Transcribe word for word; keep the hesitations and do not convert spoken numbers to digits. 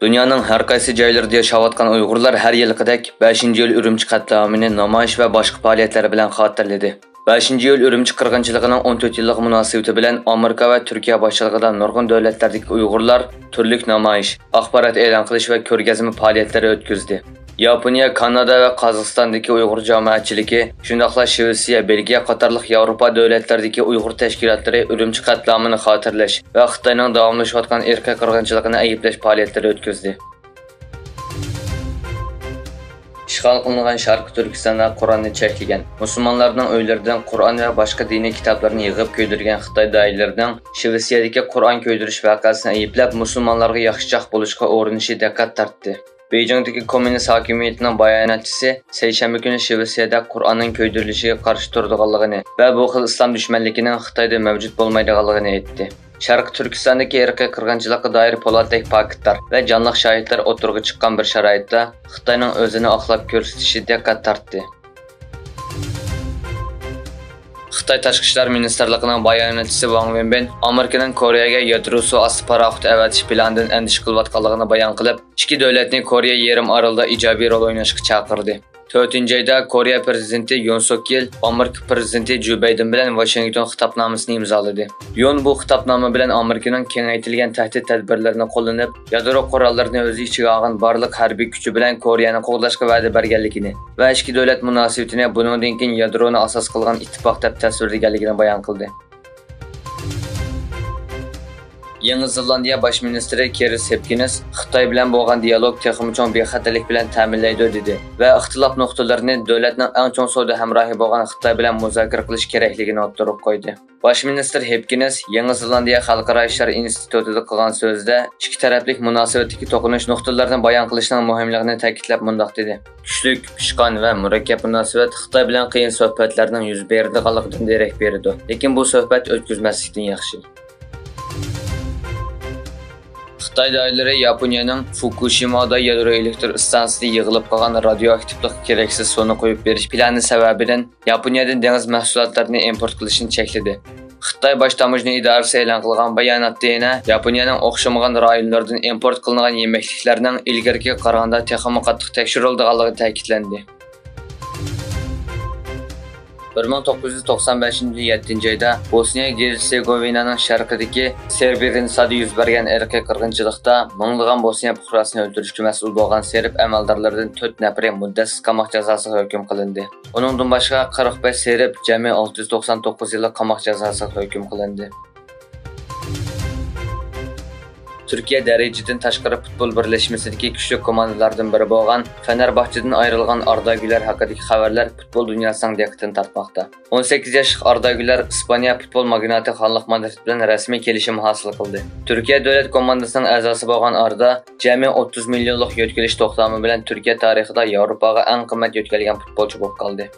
دۇنيانىڭ ھەر قايسى جايلىرىدا ياشاۋاتقان ئۇيغۇرلار ھەر يىلقىدەك بەشىنچى ئىيۇل ئۈرۈمچى قەتلىئامىنى نامايىش ۋە باشقا پائالىيەتلەر بىلەن خاتىرىلىدى. بەشىنچى ئىيۇل ئۈرۈمچى قىرغىنچىلىقىنىڭ ئون تۆت يىللىقى مۇناسىۋىتى بىلەن ئامېرىكا ۋە تۈركىيە باشچىلىقىدا نۇرغۇن دۆلەتلەردىكى ئۇيغۇرلار تۈرلۈك نامايىش، ئاخبارات ئېلان قىلىش ۋە كۆرگەزمە پائالىيەتلىرى ئۆتكۈزدى. ياپونىيە، كانادا ۋە قازاقىستاندىكى ئۇيغۇر جامائەتچىلىكى، شۇنداقلا شىۋېتسىيە، بېلگىيە قاتارلىق ياۋروپا دۆلەتلىرىدىكى ئۇيغۇر تەشكىلاتلىرى ئۈرۈمچى قەتلىئامىنى خاتىرىلەش ۋە خىتاينىڭ داۋاملىشىۋاتقان ئىرقىي قىرغىنچىلىقىنى ئەيىبلەش پائالىيەتلىرى ئۆتكۈزدى. ئىشغال قىلىنغان شەرقىي تۈركىستاندا قۇرئاننى چەكلىگەن، مۇسۇلمانلارنىڭ ئۆيلىرىدىن قۇرئان ۋە باشقا دىنىي كىتابلارنى يىغىپ كۆيدۈرگەن خىتاي دائىرىلىرىنىڭ شىۋېتسىيەدىكى قۇرئان كۆيدۈرۈش ۋەقەسىنى ئەيىبلەپ، مۇسۇلمانلارغا ياخشىچاق بولۇشقا ئۇرۇنۇشى دىققەت تارتتى. بېيجىڭدىكى كوممۇنىست ھاكىمىيىتىنىڭ باياناتچىسى سەيشەنبە كۈنى شىۋېتسىيەدە قۇرئاننىڭ كۆيدۈرۈلۈشىگە قارشى تۇرىدىغانلىقىنى ۋە بۇ خىل ئىسلام دۈشمەنلىكىنىڭ خىتايدا مەۋجۇت بولمايدىغانلىقىنى ئېيتتى. شەرقىي تۈركىستاندىكى ئىرقىي قىرغىنچىلىققا دائىر پولاتتەك پاكىتلار ۋە جانلىق شاھىتلار ئوتتۇرىغا چىققان بىر شارائىتتا، خىتاينىڭ ئۆزىنى ئاقلاپ كۆرسىتىشى دىققەت تارتتى. خىتاي تاشقى ئىشلار مىنىستىرلىقىنىڭ باياناتچىسى ۋاڭ ۋېنبىن ئامېرىكىنىڭ كورېيەگە يادرو سۇ ئاستى پاراخوت ئەۋەتىش پىلانىدىن ئەندىشە قىلىۋاتقانلىقىنى بايان قىلىپ، ئىككى دۆلەتنى كورېيە يېرىم ئارىلىدا ئىجابىي رول ئويناشقا چاقىردى. تۆتىنچى ئايدا كورېيە پىرېزىدېنتى يون سۇك يېل ئامېرىكا پىرېزىدېنتى جو بايدېن بىلەن ۋاشىنگتون خىتابنامىسىنى ئىمزالىدى. يون بۇ خىتابنامە بىلەن ئامېرىكىنىڭ كېڭەيتىلگەن تەھدىت تەدبىرلىرىنى قوللىنىپ، يادرو قوراللىرىنى ئۆز ئىچىگە ئالغان بارلىق ھەربىي كۈچى بىلەن كورېيەنى قوغداشقا ۋەدە بەرگەنلىكىنى ۋە ئىككى دۆلەت مۇناسىۋىتىنى بۇنىڭدىن كېيىن يادرونى ئاساس قىلغان ئىتتىپاق دەپ تەسۋىرلىگەنلىكىنى بايان قىلدى. يېڭى زېلاندىيە باش مىنىستىرى كىرىس ھىپكىنس خىتاي بىلەن بولغان دىيالوگ تېخىمۇ چوڭ بىخەتەرلىك بىلەن تەمىنلەيدۇ، دېدى ۋە ئىختىلاپ نۇقتىلىرىنى دۆلەتنىڭ ئەڭ چوڭ سودا ھەمراھى بولغان خىتاي بىلەن مۇزاكىرە قىلىش كېرەكلىكىنى ئوتتۇرىغا قويدى. باش مىنىستىر ھىپكىنس يېڭى زېلاندىيە خەلقئارا ئىشلار ئىنستىتۇتىدا قىلغان سۆزىدە، ئىككى تەرەپلىك مۇناسىۋەتتىكى توقۇنۇش نۇقتىلىرىنى بايان قىلىشنىڭ مۇھىملىقىنى تەكىتلەپ مۇنداق دېدى: كۈچلۈك، پىشقان ۋە مۇرەككەپ مۇناسىۋەت خىتاي بىلەن قىيىن سۆھبەتلەرنىڭ يۈز بېرىدىغانلىقىدىن دېرەك بېرىدۇ، لېكىن بۇ سۆھبەت ئۆتكۈزمەسلىكتىن ياخشى. خىتاي دائىرىلىرى ياپونىيەنىڭ فۇكۇشىمادا يادرو ئېلېكتر ئىستانسىسىدا يىغىلىپ قالغان رادىيوئاكتىپلىق كېرەكسىز سۇنى قويۇپ بېرىش پىلانى سەۋەبىدىن ياپونىيەدىن دېڭىز مەھسۇلاتلىرىنى ئىمپورت قىلىشنى چەكلىدى. خىتاي باش تاموژنا ئىدارىسى ئېلان قىلغان باياناتتا يەنە ياپونىيەنىڭ ئوخشىمىغان رايونلىرىدىن ئىمپورت قىلىنغان يېمەكلىكلەرنىڭ ئىلگىرىكىگە قارىغاندا تېخىمۇ قاتتىق تەكشۈرۈلىدىغانلىقى تەكىتلەندى. بىر مىڭ توققۇز يۈز توقسان بەشىنچى يىلى يەتتىنچى ئايدا بوسنىيە گېرتسېگوۋىنانىڭ شەرقىدىكى سرېبرېنىتسادا يۈز بەرگەن ئىرقىي قىرغىنچىلىقتا مىڭلىغان بوسنىيە پۇقراسىنى ئۆلتۈرۈشكە مەسئۇل بولغان سېرب ئەمەلدارلىرىدىن تۆت نەپىرى مۇددەتسىز قاماق جازاسىغا ھۆكۈم قىلىندى. ئۇنىڭدىن باشقا، قىرىق بەش سېرب جەمئىي ئالتە يۈز توقسان توققۇز يىللىق قاماق جازاسىغا ھۆكۈم قىلىندى. تۈركىيە دەرىجىدىن تاشقىرى پۇتبول بىرلەشمىسىدىكى كۈچلۈك كوماندىلاردىن بىرى بولغان فېنەرباخچىدىن ئايرىلغان ئاردا گۈلەر ھەققىدىكى خەۋەرلەر پۇتبول دۇنياسىنىڭ دىققىتىنى تارتماقتا. ئون سەككىز ياشلىق ئاردا گۈلەر ئىسپانىيە پۇتبول ماگناتى خانلىق مادرىد بىلەن رەسمىي كېلىشىم ھاسىل قىلدى. تۈركىيە دۆلەت كوماندىسىنىڭ ئەزاسى بولغان ئاردا جەمئىي ئوتتۇز مىليونلۇق يۆتكىلىش توختامى بىلەن تۈركىيە تارىخىدا ياۋروپاغا ئەڭ قىممەت يۆتكەلگەن پۇتبولچى بولۇپ قالدى.